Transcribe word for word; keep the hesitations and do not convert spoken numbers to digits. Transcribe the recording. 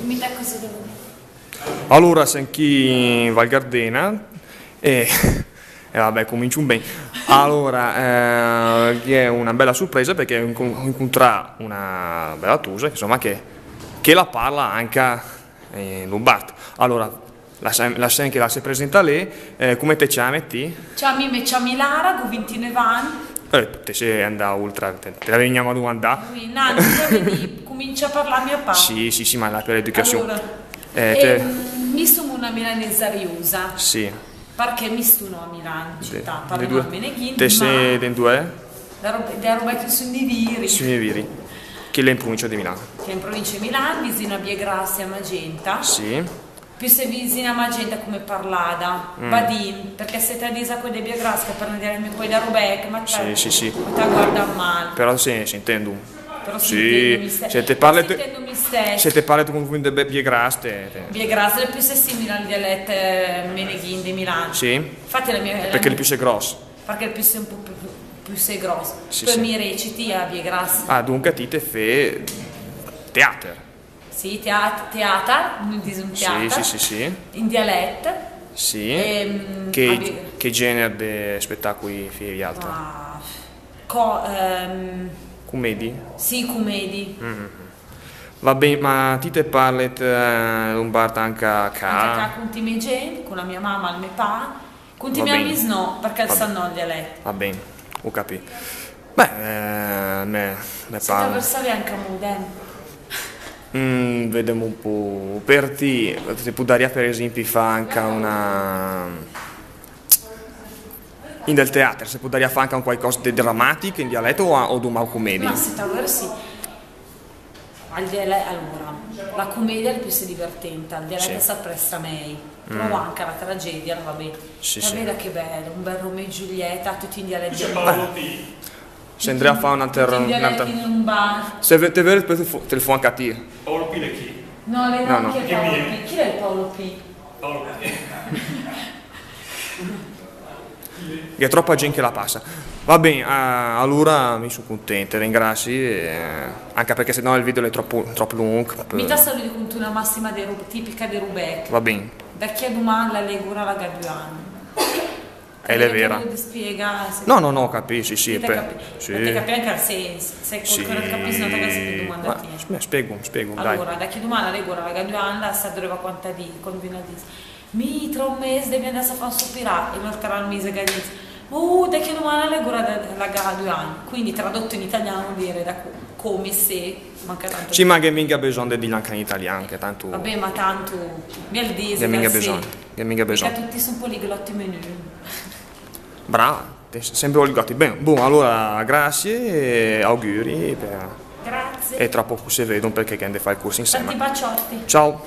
Mita cosa devo dire? Alura, sem chì in Val Gardena e, e vabbè, cumincium ben. Alura, eh, gh'è una bella surpresa perché ho incun-, ho incontrà una bella tusa, insomma, che, che la parla anca, eh, in lumbard. Alura, lassem, lassem che la se presenta lé, eh, cume te ciamet ti? Ciao, mi me ciami Lara, gh'u vintinöv ann. Eh, te se andà ultra, te, te l'avevi gnamò dumandà. Ui, no, no, cumincia a parlà mio papà. Sì, sì, sì, ma la per educazione. Alura, eh, te... ehm, mi sun una milanesa riusa. Sì. Perché mi stuno a Milan, de, città, de parlo due, a Meneghin, te ma se, de due? Da Ru-, da Rubeto Sundiviri. Sundiviri. Che l'è in provincia di Milano. Che l'è in provincia di Milano, vicino a Biegrassi, a Magenta. Sì. Püssee visin a Magenta cume parlada, mm, badin, perché se te diset a quei de Biegrasca per no dire a quei da Rubèch, ma te, sì, sì, sì, ma te guardan mal. Però se, se intendum. Però se intendum istess. Se te parlet, se te parlet cun un de Bie-, Biegrasca, te, te. Biegrasca l'è püssee simil al dialet, eh, meneghin de Milan. Sì? Infatti la mia, la mia... Perché l'è püssee gross. Perché l'è püssee un po' pü, pü, püssee gross. Sì, sì. Pö mi reciti a Biegrasca. Ah, dunca ti te fee teater. Sì, teat-, teater, nün disum teater. Sì, sì, sì, sì. In dialet. Sì. Ehm, che, che gener de spettacui fii vialter? Ah, co-, ehm, cumedi? Sì, cumedi. Mm. Va ben, ma ti te parlet, eh, lumbard anca a cà? Anca a cà cunt i me gent, cun la mia mama, el me pà. Cunt i me amis no, perché el san no el dialet. Va ben, ho capì. Beh, eh, me, me par... Se te vöret savì anca mudem. Mm, vedem un po'. Per ti, se pudaria per esempi fà anca una, in del teater, se pudaria fà anca un quaicoss de drammàtic in dialet o, o dumà cumedi? Ma se te vöret sì. Al dialet, alura, la cumedia l'è püssee divertenta, al dialet, sì, s'apprezza mej. Mm. Però anca la tragedia la va ben. Sì, sì. Veda che bel, un bel Romeo e Giulietta, tüt in dialet. Dice Paolo P. Se andree a fà un alter, tüt in dialet, un alter in lumbard. Se ve-, te vöret, pö te fo-, te fo anca a ti. Paolo P l'è chi? No, l'è no, no, chi l'è Paolo P? Chi l'è el Paolo P? Paolo P. Gh'è troppa gent che la passa. Va ben, eh, alura mi sun cuntent, te ringrazi, eh, anca perché se no el video l'è tropp, tropp lungh. Mi te saludi cunt una massima de Ru-, tipica de Rubèch. Va ben. Da chì a duman la legura la gh'ha dü ann. E l'è vera. Te spiega, se... No, no, no, ho capì, sì, sì. Te capì, sì. Te capì anca el sens. Se qualcun capiss no, te capì, dumanda ti. Ma spiegum, spiegum, dai. Alura, da chì a duman la legura la gh'ha dü ann, la sa dröva quant dì, quando vin a dis. Mi, tra un mes devi andass a fà un sospirà, e l'alter mes el ghe dis: "Uh, da chì a duman la legura la gh'ha dü ann." Quindi tradotto in italiano vuol dire da co-, come se, manca tanto. Sì, ma gh'è minga bisogn de dilla anca in italian, che tanto... Vabbè, ma tanto, mi el dis, gh'è minga bisogn, gh'è minga bisogn. Mega tücc sun poliglotti, ma nün. Brava, te se-, semper poliglotti. Ben, bon, alura, grazie e auguri per... Grazie. E tra poco se vedom perché gh'emm de fà el curs insema. Tanti baciotti. Ciao.